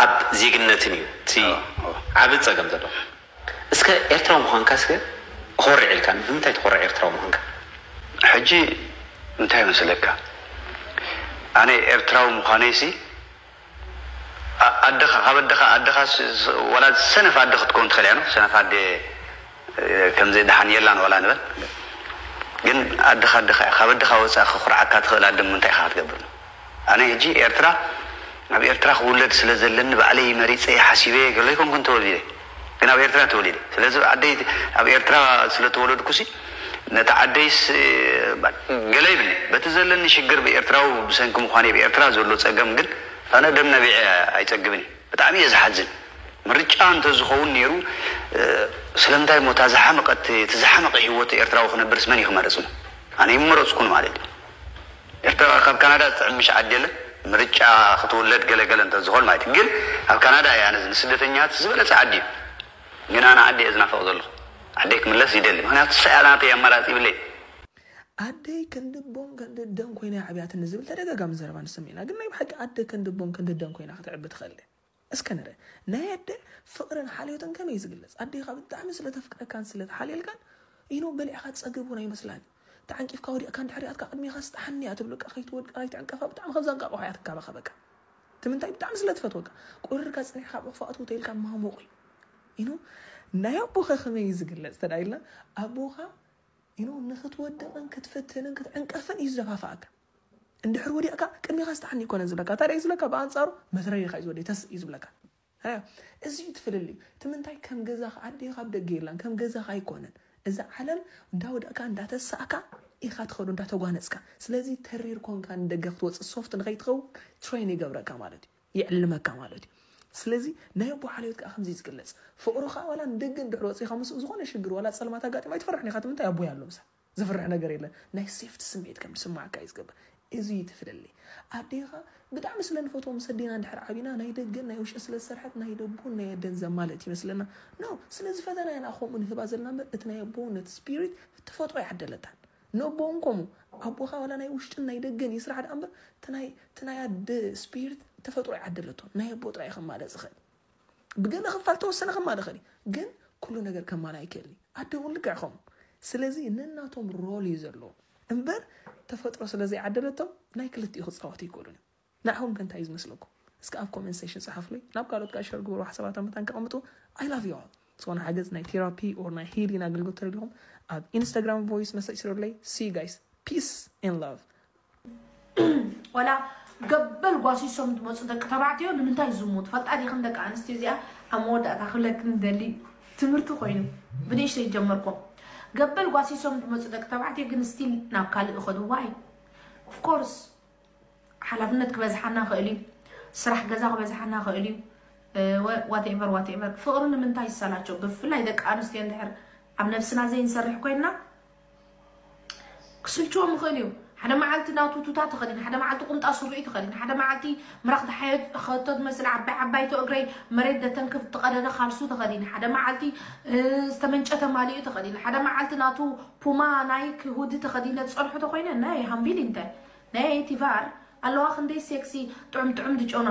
ኣብ ዜግነትን እዩ እቲ ዓቢ ጸገም ዘሎ። እስከ ኤርትራዊ ምዃንካ እስከ ኮርዕ ኢልካ ንምንታይ ትኾርዕ ኤርትራዊ ምዃንካ? ሕጂ እንታይ ይመስለካ ኣነ ኤርትራዊ ምዃነይሲ ኣ- ኣደኻ ካብ ኣደኻ ኣደኻ ስ- ስ- ወላ ሰነፍ ኣደ ክትከውን ትኽእል እያ ኖ ሰነፍ ኣደ እ፣ ከምዚ ደሓን የላን ወላ ንበል ግን ኣደኻ ኣደኻ እያ ካብ ኣደኻ ወፃእ ክኹርዓካ ትኽእል ኣደ ምንታይ ኢኻ ክትገብር ኣነ ሕጂ ኤርትራ ኣብ ኤርትራ ክውለድ ስለ ዘለኒ ባዕለይ መሪፀ ሓሲበ ገሎ ኣይኮንኩን ተወሊደ ግን ኣብ ኤርትራ ተወሊደ ስለዚ ዓደይ ኣብ ኤርትራ ስለ ተወለድኩሲ ነቲ ዓደይስ ገለ ይብል በቲ ዘለኒ ሽግር ብኤርትራዊ ብሰንኪ ምዃነይ ብኤርትራ ዘሎ ፀገም ግን ኣነ ደም ነቢዐ ኣይፀግብን እዩ ብጣዕሚ እየ ዝሓዝን ምርጫ እንተዝኸውን ነይሩ ስለምንታይ ሞ እታ ዝሓመቐት እቲ ዝሓመቐ ሂወት ኤርትራዊ ክነብርስ መን እዩ ክመርፅ ሞ ኣነ ይመረፅኩን ማለት እዩ ኤርትራ ካብ ካናዳ ዝጥዕም ምሽ ዓዲ የለን። ምርጫ ክትውለድ ገለገለ እንተዝኾን ማለት እዩ። ግን ኣብ ካናዳ እያ ነዚ ንስደተኛታት ዝበለጸ ዓዲ እዩ። ግን ኣነ ዓዲ እየ ዝናፈቕ ዘለኹ። ዓደይ ክምለስ ይደሊ። ምክንያቱ ንሳ እያ ናተይ ኣማራጺ ይብለይ። ኣደይ ክንዲ ቦን ክንዲ ደን ኮይና እያ ዓብያትኒ ዝብል ተደጋጋሚ ዘረባ ንሰምዕ ኢና። ግን ናይ ብሓቂ ኣደ ክንዲ ቦን ክንዲ ደን ኮይና ክትዕቢ ትኽእል ድያ? እስከ ንርእ። ናይ ኣደ ፍቕርን ሓልዮትን ከመይ እዩ ዝግለጽ? ኣዴኻ ብጣዕሚ ስለ ተፍቅረካን ስለ ትሓልየልካን ኢኖ በሊዕካ ትጸግብ እውን ኣይመስላን። ተዓንቂፍካ ወዲቕካ እንድሕር ኣትካ ቅድሜኻስ ጥሓኒ እያ ትብለካ። ከይትወድቃ ከይትዕንቀፋ ብጣዕሚ ከምዛ እንቃቑሖ እያ ትካባኸበካ። እቲ ምንታይ ብጣዕሚ ስለ ትፈትወካ። ቁርርካ ጸኒሕካ ኣብ ዕኽፋ ኣትው ተይልካ ማሙቕ እዩ። ኢኖ ናይ ኣቦኻ ከመይ እዩ ዝግለጽ ተዳ ኢልና ኣቦኻ ኢኖ ንክትወድቕን ክትፍትንን ክትዕንቀፍን እዩ ዝደፋፍኣካ። እንድሕር ወዲቕካ ቅድሜኻ ዝተሓኒ ይኮነን ዝብለካ። እንታይ ደኣ እዩ ዝብለካ? ብኣንጻሩ መትረሪኻ እዩ ዝወደይ ተስእ እዩ ዝብለካ። ሃያ፣ እዚ እዩ እቲ ፍልልዩ። እቲ ምንታይ ከም ገዛኻ ኣዴኻ ኣብ ደገ የላን፣ ከም ገዛኻ ኣይኮነን። እዛ ዓለም እንዳወደቕካ እንዳተሳእካ ኢኻ ትኸዶ እንዳተጓነጽካ። ስለዚ ተሪር ኮንካ ንደገ ክትወጽእ ሶፍት ንኸይትኸውን ትሬን ይገብረካ ማለት እዩ፣ ይዕልመካ ማለት እዩ። ስለዚ ናይ ኣቦ ሓልዮት ከዓ ከምዚ እዩ ዝግለጽ። ፍቕሩ ከዓ ዋላ ንደገ እንድሕር ወፂኻ ምስኡ ዝኾነ ሽግር ዋላ ፀልማት ኣጋጢማ ኣይትፈርሕን ኢኻ። እቲ ምንታይ ኣቦይ ኣሎ ምሳ ዘፍርሕ ነገር የለን። ናይ ሴፍቲ ስምዒት ከም ዝስማዓካ እዩ ዝገብር። እዚ እዩ እቲ ፍልልይ። ኣዴኻ ብጣዕሚ ስለ ንፈትዎም ምስ ኣዴና እንድሕር ዓቢና ናይ ደገን ናይ ውሽጥን ስለ ዝሰርሐት ናይ ደቦን ናይ ኣደን ዘማልእ ትመስለና። ኖ፣ ስለ ዝፈተና ኢና ከምኡ ንህባ ዘለና እምበር እቲ ናይ ኣቦውነት ስፒሪት ተፈጥሮ ኣይዓደለታን። ንኣቦ እውን ከምኡ ኣቦኻ ዋላ ናይ ውሽጥን ናይ ደገን ይስራሕ ደኣ እምበር እቲ ናይ ኣደ ስፒሪት ተፈጥሮ ኣይዓደለቶን። ናይ ኣቦ ጥራይ ከማልእ ዝኽእል ብገለ ክፋል ተወሰነ ከማልእ ይኽእል እዩ። ግን ኩሉ ነገር ከማልእ ኣይክእልን እዩ። ኣደ እውን ልክዕ ከምኡ። ስለዚ ነናቶም ሮል እዩ ዘለዎ እምበር ተፈጥሮ ስለ ዘይዓደለቶም ናይ ክልቲኡ ክፃወቱ ኣይክእሉን እዮም። ንዓኹም ከ እንታይ እዩ ዝመስለኩም? እስከ ኣብ ኮመንት ሴክሽን ጸሓፉለይ። ናብ ካልኦት ከዓ ሸር ግበሩ፣ ሓሳባቶም መታን ከቐምጡ። I love you all። ዝኾነ ሓገዝ ናይ ቴራፒ or ናይ ሂሊንግ ኣገልግሎት ተደሊኹም ኣብ ኢንስታግራም ቮይስ መሰጅ ስደዱለይ። See you guys. Peace and love. ወላ ገበል ጓሲሶም ዝመፁ ደቂ ተባዕትዮ ንምንታይ ዝሙ ትፈልጣ ዲኽን? ደቂ ኣንስትዮ እዚኣ ኣብ መወዳእታ ክብለክን ደሊ ትምህርቲ ኮይኑ ብንእሽተይ ጀመርኮ። ገበል ጓሲሶም ዝመፁ ደቂ ተባዕትዮ ግን ስቲል ናብ ካልእ ይኸዱ። ዋይ? ኦፍኮርስ ሓላፍነት ክበዝሓና ይኽእል እዩ፣ ስራሕ ገዛ ክበዝሓና ይኽእል እዩ። ዋቴቨር ዋቴቨር። ፍቕሪ ንምንታይ ይሰላቸው? ብፍላይ ደቂ ኣንስትዮ እንድሕር ኣብ ነብስና ዘይንሰርሕ ኮይንና ክስልችዎም ይኽእል እዩ። ሓደ መዓልቲ ናቱ ቱታ ተኸዲነ፣ ሓደ መዓልቲ ቁምጣ ሱሪኡ ተኸዲነ፣ ሓደ መዓልቲ ምራኽ ተሓየት ኸቶ ትመስል ዓባይ ዓባይቶ እግረይ መሬት ደተንክፍ ትቐደደ ካልሱ ተኸዲነ፣ ሓደ መዓልቲ ዝተመንጨተ ማሊኡ ተኸዲነ፣ ሓደ መዓልቲ ናቱ ፑማ ናይክ ሁዲ ተኸዲነ ዝፀንሑ ተኮይነ ናይ ሃምቢል እንታይ ናይ ቲቫር ኣለዋ ክንደይ ሴክሲ ጥዑም ጥዑም ድጮና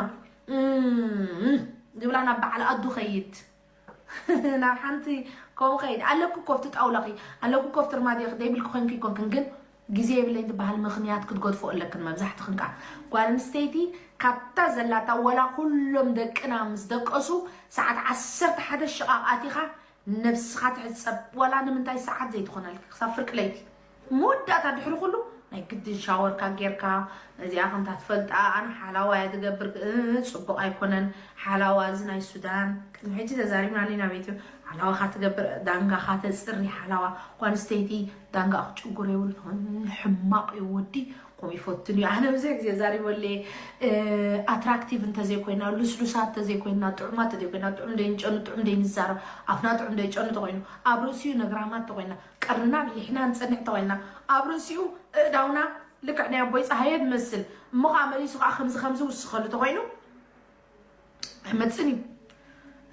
ዝብላ ናብ በዓል ኣዱ ኸይድ ናብ ሓንቲ ከምኡ ኸይድ ኣለኩ ኮፍቲ ጣውላኺ ኣለኩ ኮፍቲ ርማድያኺ ደይብልኪ ኮንኪ ይኮንክን ግን ግዜ የብለኝ ትበሃል ምኽንያት ክትገድፎ ኣለክን መብዛሕትኽን ከዓ ጓል ኣንስተይቲ ካብታ ዘላታ ወላ ኩሎም ደቅና ምስ ደቀሱ ሰዓት ዓሰርተ ሓደ ሽቓቕ ኣቲኻ ነብስኻ ትሕጸብ ዋላ ንምንታይ ሰዓት ዘይትኾነልኪ ክሳብ ፍርቂ ለይቲ መወዳእታ ድሕሪ ኩሉ ናይ ግድን ሻወርካ ጌርካ እዚኣ ከምታ ትፈልጣ ኣነ ሓላዋ እያ ትገብር ጽቡቕ ኣይኮነን ሓላዋ እዚ ናይ ሱዳን ቅድሚ ሕጂ ተዛሪብና ሊና ቤት ሓላዋ ካትገብር ዳንጋ ካተጽሪ ሓላዋ ጓንስተይቲ ዳንጋ ክጭጉር የብሉ ሕማቕ እዩ ወዲ ከምኡ ይፈትን እዩ ኣነ ብዙሕ ግዜ ዛሪበለ ኣትራክቲቭ እንተዘይኮይና ልስሉሳት እንተዘይኮይና ጥዑማት እንተዘይኮይና ጥዑም ደይንጨኑ ጥዑም ደይንዛረብ ኣፍና ጥዑም ደይጨኑ ተኮይኑ ኣብ ርእሲኡ ነግራማት ተኮይና ቀርንና ብሊሕና ንጸንሕ ተኮይና ኣብ ርእሲኡ እእዳውና ልክዕ ናይ ኣቦይ ፀሃየ ትመስል እሞ ከዓ መሊሱ ከዓ ከምዚ ከምዚ ውስኸሉ ተኮይኑ ኣይመፅን እዩ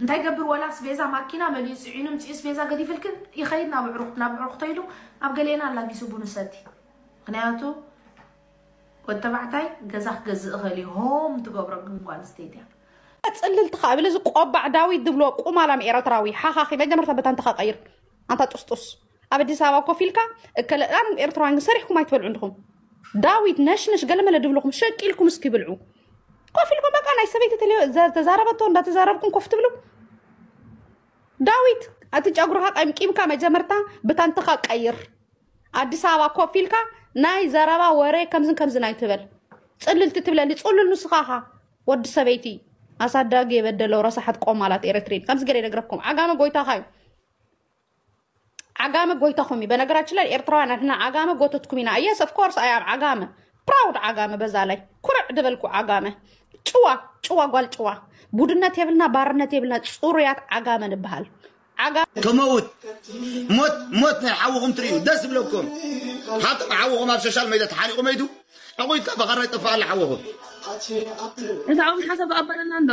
እንታይ ገብር ወላ ስቤዛ ማኪና መሊኡ ፅዒኑ ምፅኡ ስቤዛ ገዲፍልክን ይኸይድ ናብ ዕሩክ ናብ ዕሩክ ተይሉ ኣብ ገሌና ኣላጊሱ ቡን ሰቲ ምክንያቱ ወተባዕታይ ገዛ ክገዝእ እኽእል እዩ ሆም ትገብሮ ግን ጓል ስተይቲ እያ ፅልልቲ ከዓ ብለዚ ቆባዕ ዳዊት ዝብሎ ቁማላም ኤረትራዊ ሓኻኺ መጀመርታ በታንትኻ ቀይር ኣንታ ጥስጡስ ኣብ ኣዲስ ኣበባ ኮፍ ኢልካ እከለእላን ኤርትራውያን ግን ሰሪሕኩም ኣይትበልዑ እንድኹም ዳዊት ነሽነሽ ገለመለ ድብልኹም ሸቂልኩም እስኪ ብልዑ ኮፍ ኢልኩም በቃ ናይ ሰበይቲ ተለ- ዘ- ተዛረበቶ እንዳተዛረብኩም ኮፍ ትብሉ ዳዊት እቲ ጨጉርኻ ቀምቂምካ መጀመርታ ብታንትኻ ቀይር ኣዲስ ኣበባ ኮፍ ኢልካ ናይ ዘረባ ወረ ከምዝን ከምዝን ኣይትበል ፅልልቲ ትብለኒ ፅሉል ንስኻ ኢኻ ወዲ ሰበይቲ ኣሳዳጊ የበደለው ረሳሓት ቆማላት ኤረትሪን ከምዚ ገለ ይነግረኩም ዓጋመ ጎይታኻ እዩ ዓጋመ ጎይታኹም እዩ በነገራችን ላይ ኤርትራውያን ኣድና ዓጋመ ጎተትኩም ኢና yes of course I am ዓጋመ proud ዓጋመ በዛ ላይ ኩርዕ ድበልኩ ዓጋመ ጭዋ ጭዋ ጓል ጭዋ ቡድነት የብልና ባርነት የብልና ፅሩያት ዓጋመ ንበሃል ዓጋመ ክመውት ሞት ሞት ናይ ሓውኹም ትርእዩ ደስ ዝብለኩም ሓቶም ሓውኹም ኣብ ሶሻል ሜድያ ተሓሪቑ መይቱ ዕቑይካ ብኻራ ይጠፍኣላ ሓወኹ። እዛ ዓብን ሓሳብ ኣበለና እንዶ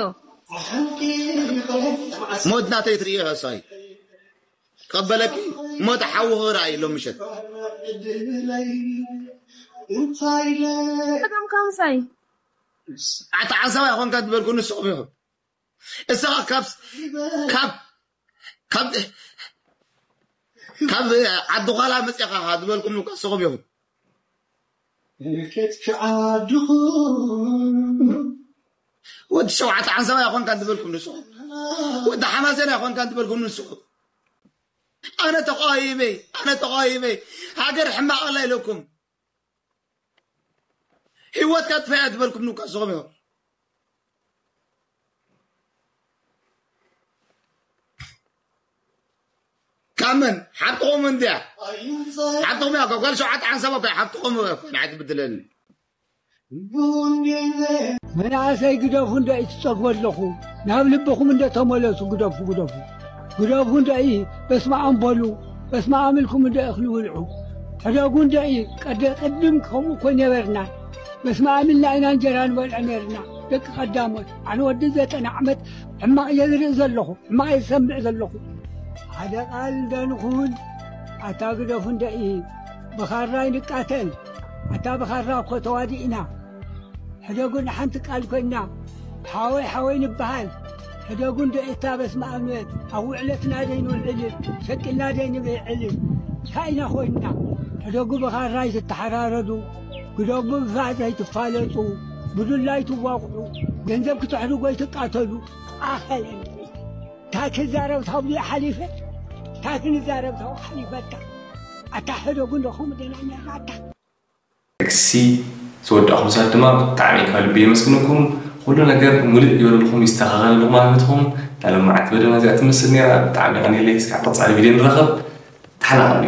ሞት ናተይ ትርእዮ እሳይ ቀበለኪ ሞት ሓወኹ ራእይ ሎ ምሸት ከዳም ካምሳይ ኣታ ሓንሳብ ኣይኮንካ ትበልኩ ንስኹም ኢኹም። እሳ ካብ ካብ ካብ ካብ ዓዲ ዃላ መፅኻ ዝበልኩም ንስኹም ኢኹም። ወዲ ሸውዓተ ሓንሳብ ኣይኮንካ ትበልኩም ንስኹም። ወዲ ሓማሴን ኣይኮንካ ትበልኩም ንስኹም። ኣነ ተቃይመይ ኣነ ተቃይመይ ሃገር ሕማቕ ኣላ ኢለኩም። ህይወትካ ጥፋያ ትበልኩም ንስኹም ኢኹም። ካብ መን ሓብትኹም እንድያ ሓብትኹም እያ ጓል ሸውዓተ ሓንሳብ እኮ ሓብትኹም እያ እኮ ንዓይ ትብድለኒ። መናእሰይ ግደፉ እንዶ እዩ ትጸግቦ ኣለኹ ናብ ልብኹም እንዶ ተመለሱ ግደፉ ግደፉ ግደፉ እንዶ እዩ በስመ ኣብ በሉ በስመ ኣብ ኢልኩም እንዶ እኽሊ ብልዑ ሕደጉ እንዶ እዩ ቀደ ቅድም ከምኡ እኮ ነበርና በስመ ኣብ ኢልና ኢና እንጀራ ንበልዖ ነርና ደቂ ቀዳሞት ኣነ ወዲ ዘጠና ዓመት ሕማቕ እየ ዝርኢ ዘለኹ ሕማቕ እየ ዝሰምዕ ዘለኹ ሓደ ቃል እንዶ ንኹን ኣታ ግደፉ እንዶ እዩ ብኻራ ይንቃተል ኣታ ብኻራ እኮ ተዋዲእና ሕደጉ ንሓንቲ ቃል ኮይና ሓወይ ሓወይ ንበሃል ሕደጉ እንዶ እታ በስመ ኣብ ንበል ኣብ ውዕለትና ደይ ንውዕል ሸቂልና ደይ ንብዕል እንታይ ኢና ኮይንና ሕደጉ ብኻራ ኣይትተሓራረዱ ግደጉ ብፋእ ዘይትፋለጡ ብዱላ ኣይትዋቕዑ ገንዘብ ክተሕድጎ ኣይትቃተሉ ኣኸለ እንታይ ክዛረብ ታብኡ ሓሊፈ እንታይ ክንዛረብ ታብኡ ሓሊፈታ ኣታ ሕደጉ እንዶ ከምኡ ደና ነርና ኣታ ጥቅሲ ዝወዳእኹም ሰባት ድማ ብጣዕሚ ካብ ልቢ የመስግነኩም። ኩሉ ነገር ሙሉእ ይበለልኩም ይስተኻኸለልኩም ኣብ ህይወትኩም። እታ ለማዓት በደና እዚኣ ትመስል ነይራ። ብጣዕሚ የቐንየለይ። እስካብ ቀጻሊ ቪድዮ ንራኸብ። ተሓናቐሉ።